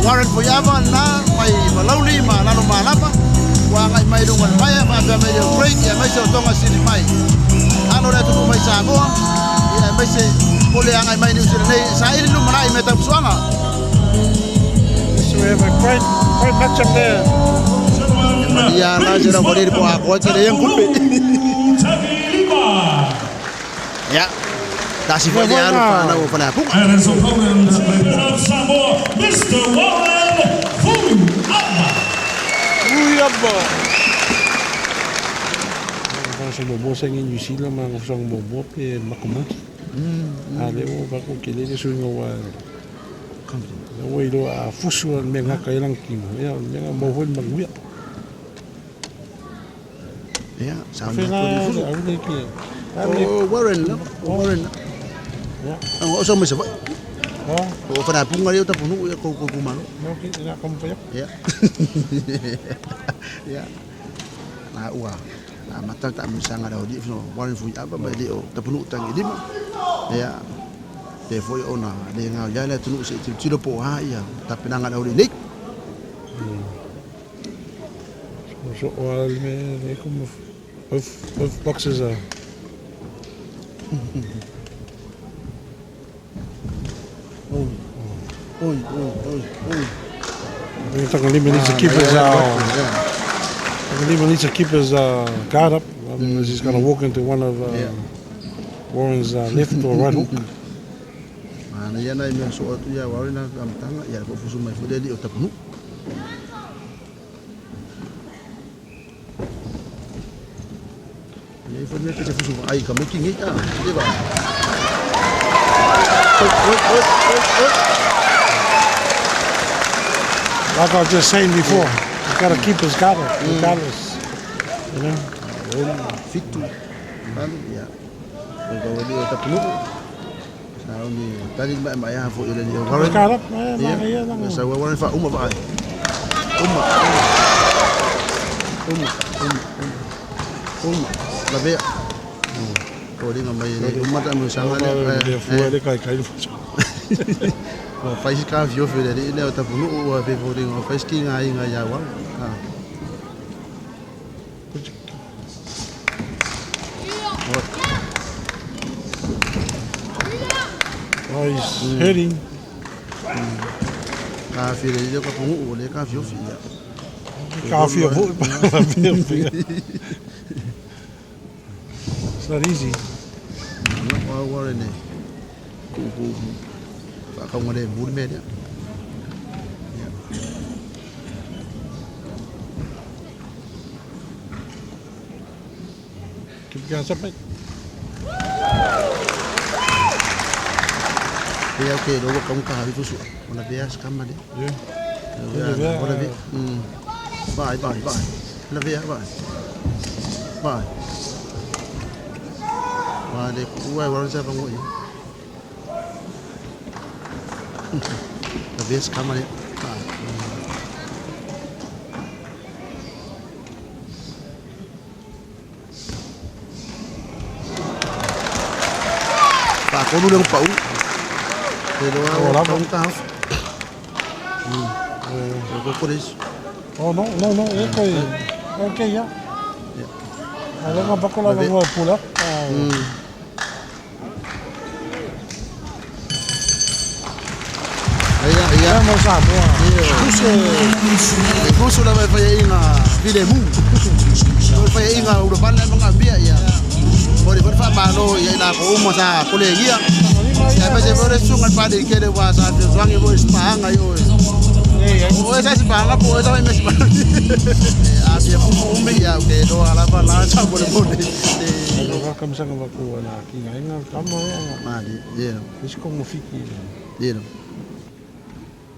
Warren Fuiava na mai Malauli ma lalo malama. Ua agai mai luga le paea faapea mai le Craig ia aemaise o Tonga sili mai. Alo le atunuu mai Samoa ia aemaise o le agai mai Niu Sila nei saili lumanai me taufusuaga. So we have a great, great matchup there. Ia la se la vale po a ko ke le kupe. Ia. Tasi foi le alu whanau o whana punga. And his opponent, of Samoa, Mr. Warren Fuiava. Fuiava. Sa mo sa ngi New Zealand ma sa mo mo pe makamuti. A le o va ko ke le le suinga wa. Le o ilo a fusu me ngaka e lang kimo. Ia me nga mo hoi manuia. Ia, sa Whenga na le fusu. au le ki. O Warren la, o Warren. Ia. O sa me sa. Oh, O whana punga leo tapunu ia ko ko kumalo. no ki na kom pa. Ia. Ia. Na ua. Na mata ta misanga la odi no Warren Fuiava mai le o tapunu tangi lima. Ia. Te foi ona le ngā ia le tunu se tilo po ha ia tapenanga la odi nei. So o me le kom both boxes are. Oi, oi, oi, oi. Takalima needs to keep his Takalima needs to keep his guard up. Otherwise he's going to walk into one of Warren's left or right hook. Mana ia na mea so atu ia Warren na amtanga ia ko fusu mai foi le o tapunu. Ia foi me te fusu ai ka meki ngi ta. Ia ba. Oi, oi, oi, oi, oi. Like I was just saying before, he's got to keep his guard up, regardless. You know. Fitu. Balu ia. Ko ko le o tapunu. Sa ni tali mai mai ha foi le o His Warren. guard up, eh, Ia. mana ia Sa Warren fa uma vai. Uma. Uma, uma, uma. Uma. La vea. Ko ringa mai le uma ta mo sanga le. Le fua le kai kai. O fai ka fio fe le le o tapunu o fe fo ringa fai ski ngai ngai ia wa. Ha. Oh, he's hurting. Ka fi le le ka pungu o le ka fio fi ia. Ka fia fo. It's not easy. No wa wa le ne. Ku ku. Fa ka ngore mu me le. Ia. Keep your guards up, mate. Ia ke lo ka ka ha fusu. Ona vea skama le. Yeah. Ia, ona vea. Vai, vai, vai. La vea, vai. Vai. Vai le ku ai wa sa bango ia. La vea skama le. Vai. Pa ko le pau. Te lo Oh, lava. a ka ha. Ko ko les. Oh no, no, no, e kai. Okay, yeah. Yeah. I don't know bako la ngua pull up. Ia, ia. Mo sa mo. E fusu la mai inga vile mu. Ko fai inga u ban le manga bia ia. Mo di fa ma lo ia na ko uma sa ko le ia. Ia pa se bore sunga pa de ke le wa sa te zwangi bo spanga yo. O esa spanga po esa me spanga. A bia fusu umbe ia ke do ala pa la sa bo le bo de. Wa kam sanga wa ko na ki ngai nga kama ya. Ma di ye no. Is ko mo fiki. Ye no.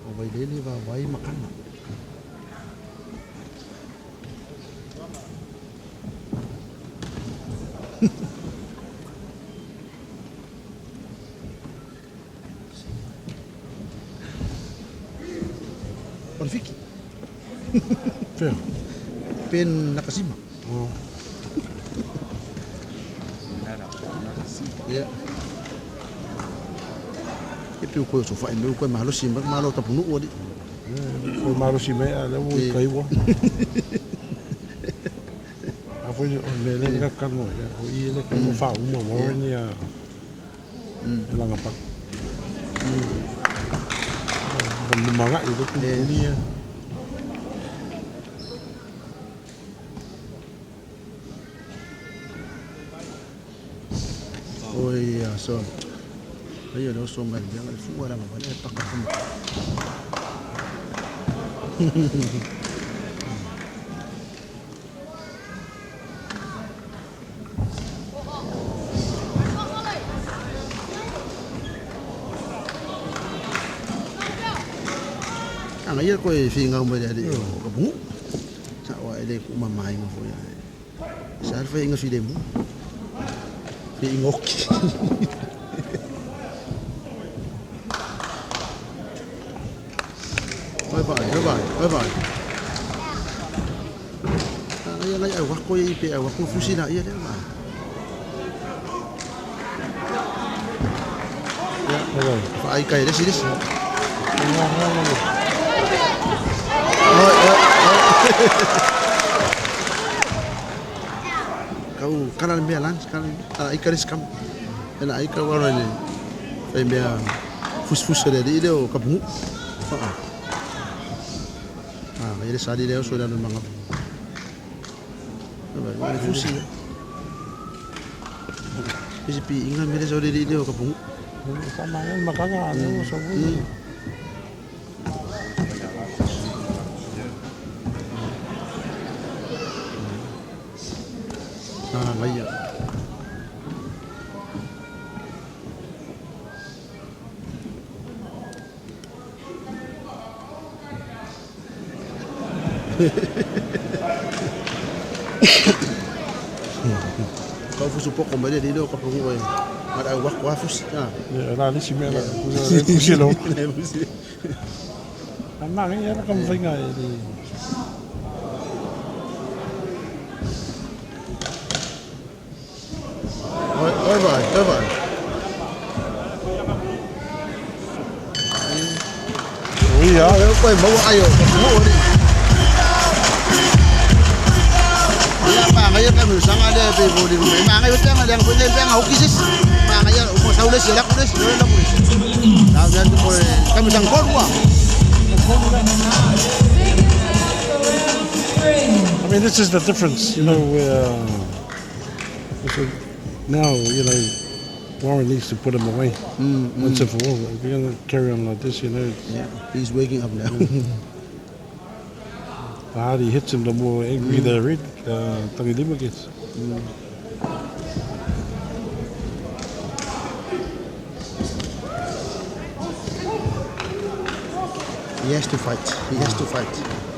O vai lele va vai makana. O fiki. Fair. Pen nakasima. Oh. Ia. E pe ko so fa me ko malo simba malo tapunu o di. Foi malosi mai a lea ua i kaiua. A foi o le mea lea na talanoa ai, o i lea talanoa faauma Warren ia e lagapau. Lumanai le puipuni ia. Oi ia so. Ai le oso mai le le fua la ngava le paka fuma. Anga ia koe whingau mai le ali o ka bungu. Sa wa ele ku mamainga foi ai. Sa le faiga filemu. Faiga oki. Bye bye, bye bye, bye bye. Ia ngai au ako ia i pe au ako fusi la ia lea ma. Ia, whaai kai resi resi. Oi, oi, oi. Kau kala le mea lan, kala ai ka resi kam. Ena ai ka waro le fai mea fusfus le li le o kapungu. Whaa. Ah, ia le sali leo so le anu manga. Vai, le fusi. Pisi pi inga mele so le li le o kapungu. Sa manga makanga le o so. Ah, vai. Kau fusu poko mai le li le o kapungu e. Ngara au wako a fusi. Ah. Ia la le si mea la fusi lo. A manga ia la kamawhainga e le. Oi, oi vai, oi vai. Oi ia. Oi, koe maua ai o kapungu o ni. Ia manga ia kami sanga le pe bo ni. Manga ia tanga le ko le tanga hoki sis. Manga ia mo saule si la kule si la kule. Na ia ko kami sang korua. I mean, this is the difference, you know, where so now, you know, Warren needs to put him away once and for all. If you're going to carry on like this, you know, Yeah, he's waking up now. the harder he hits him, the more angry the red Tagiilima gets. He has to fight. He has to fight.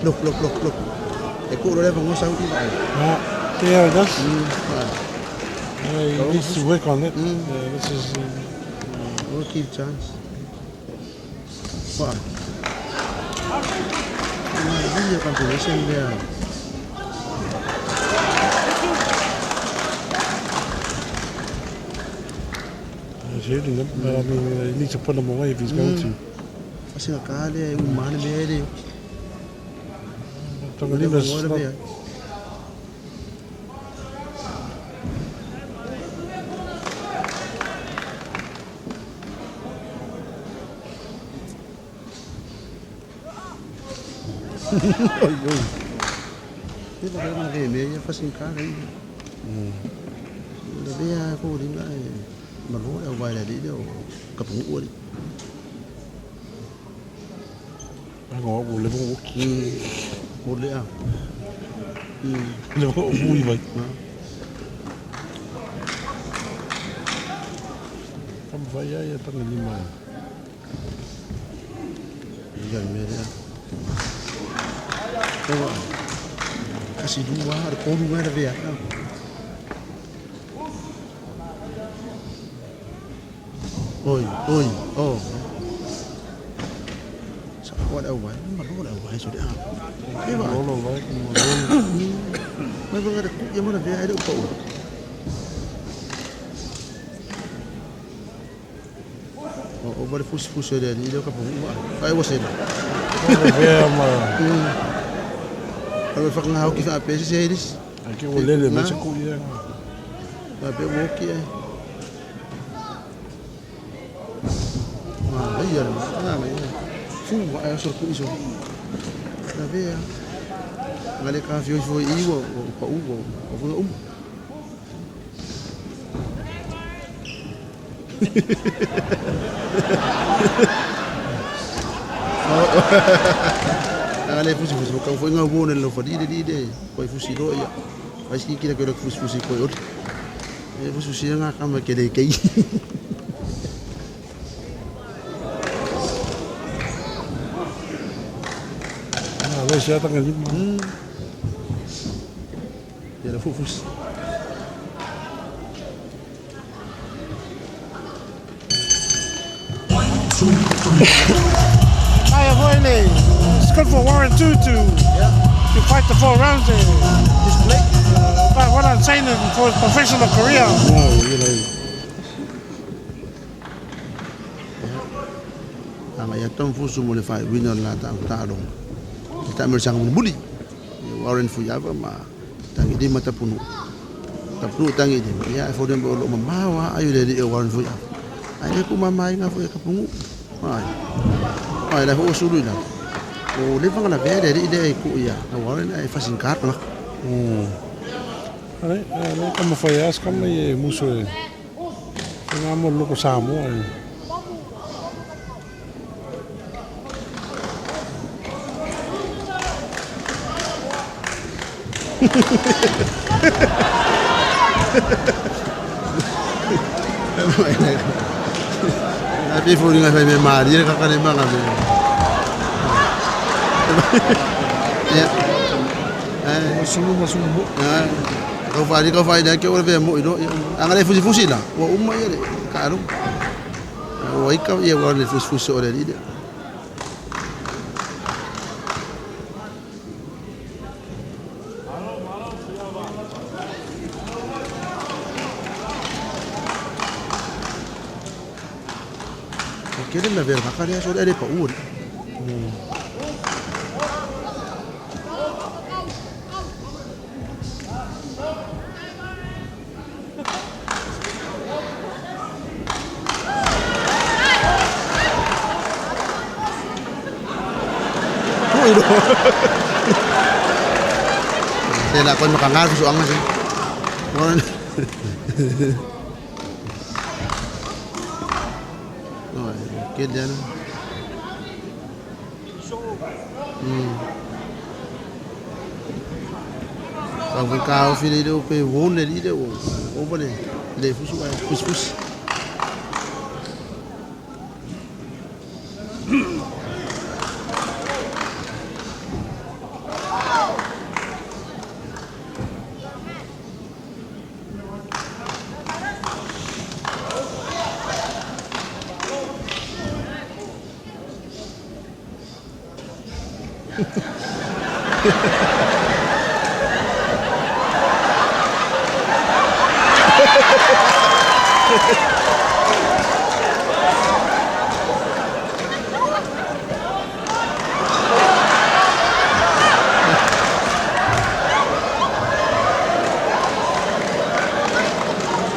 Look, look, look, look. E ko le vango sa uti vai. Yeah, it does. Yeah, he needs to work on it. Yeah, this is. We'll keep chance. Wah. Nah, combination there. He's hurting him, but I mean, he needs to put him away if he's going to. Asinga kale umane mere. Tagiilima's not, Oi, oi. Te ba kana ke me ya fasin ka kai. La bea ko ringa e malo e vai la li o ka pu o li. I go, well, level oki. O le a. Level ui vai. Kam vai ai a Tagiilima. Ia me le a. Ewa. Kasi lua, le kolu le bea. Oi, oi, oh. Sa ko le vai, malo le vai so le a. Ewa. Lolo vai, lolo. Mai vanga le ku ia mana bea e le upa. O o vale fusi fusi le li le ka pu. Ai wa se. Lavea ma O le whakangau ki whaapea se se eris. Ai ke ua lele mai se kui ia. Whaapea woki e. Ma ia le ma ma ia. Fu wa e so ku iso. Lavea. Ngale ka fio fo i wo o pa u wo o fu um. Ale fusi fusi ka fo nga wo ne lo fa di di de ko fusi lo ia. Ai ski ki ko fusi fusi ko ot. E fusi fusi nga ka ma ke de ke. Ah, le sia tanga lima. Ia la fusi. Aia foi le. It's good for Warren too to fight the 4 rounds. Display. But what I'm saying is for his professional career. No, you know. Anga ia tom fusu mo le fai winner la ta ta long. Ta mer sang buli. Warren Fuiava ma tangi di mata punu. Ta punu tangi di. Ia fo dem lo ma wa ayu le di Warren Fuiava. Ai le ku mama inga fo ka pungu. Ai. Ai la ho sulu la. O le fanga la vere di de ku ia. A Warren ai fasin kar la. Ale, ale kama fai as kama e muso e. Nga mo loko Samoa e. Na pe fo ringa fai me mari ka ka le manga me. Ya. Eh, Sulu ma sulu mo. ah, kau fai kau fai dah ke ora ve mo ilo. Anga le fusi fusi la. Wa umma ia le ka aru. Wa ika ia wa le fusi fusi ora li. Kele la ver ka le so le pa ur. Saya nak kau makan ngar susu angas. Oh, kid dia. Kau kau fili do pe won le le o o bole le fusu ai fus fus.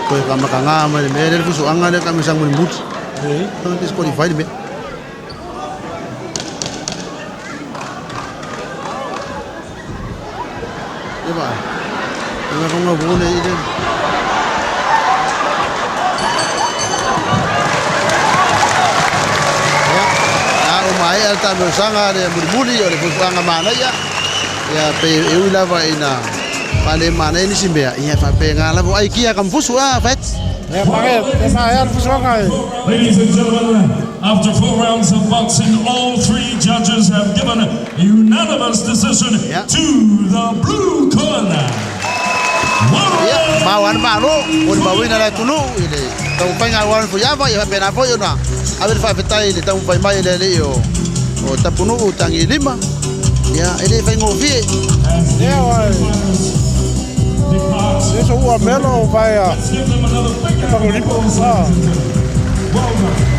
Koe ka makanga ma le mere fusu anga le kami sang mun mut. Eh. Tang disqualified me. Eba. Nga ko nga bone ile. Ya. A o mai al ta me sanga le mulmuli o le fusu anga mana ya. Ya pe e ui lava ina pale mana ni simbea. Ya fa pe nga lavo ai kia kam fusu a fet. E mare, e mare fusu anga e. Ladies and gentlemen, after 4 rounds of boxing, all 3 judges have given a unanimous decision to the blue corner. Ya, mawan malo, un bawina la tulu ile. Tau pai nga wan fu yava ya pena fo yona. Ave fa fetai ile tau pai mai ile le yo. O tapunu tangi lima. Ya, ile fa ngofi. Ya wa. Se so ua melo vai a. Let's give them another big Tango round of lipo. applause. Ah. Well done.